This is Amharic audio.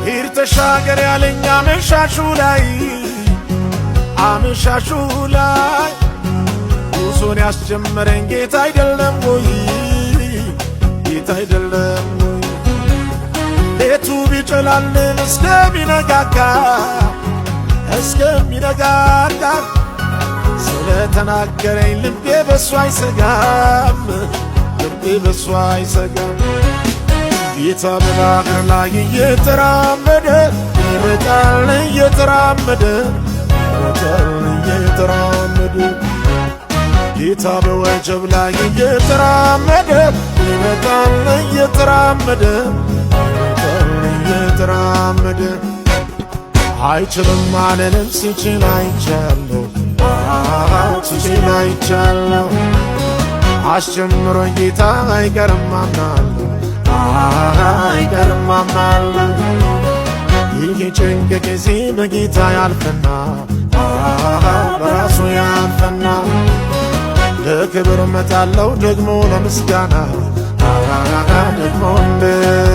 ሂድ ተሻገር ያለኝ አመሻሹ ላይ፣ አመሻሹ ላይ ጉዞን ያስጀመረኝ ጌታ አይደለም ወይ? ጌታ አይደለም ወይ? ሌቱ ቢጨላልም እስከሚነጋጋ፣ እስከሚነጋጋ ስለተናገረኝ ልቤ በሱ አይሰጋም፣ ልቤ በሱ አይሰጋም። ጌታ በባህር ላይ እየተራመደ ይመጣል፣ እየተራመደ ይመጣል፣ እየተራመደ። ጌታ በወጀብ ላይ እየተራመደ ይመጣል፣ እየተራመደ ይመጣል፣ እየተራመደ። አይችልም አልልም፣ ሲችል አይቻለሁ፣ ሲችል አይቻለሁ። አስጀምሮኝ ጌታ አይቀርም አምናለሁ፣ አይቀርም አምናለሁ። ይህ ጭንቅ ጊዜ በጌታ ያልፍና፣ በራሱ ያልፍና ለክብር እመጣለሁ ደግሞ ለምስጋና፣ ደግሞ እንደገና።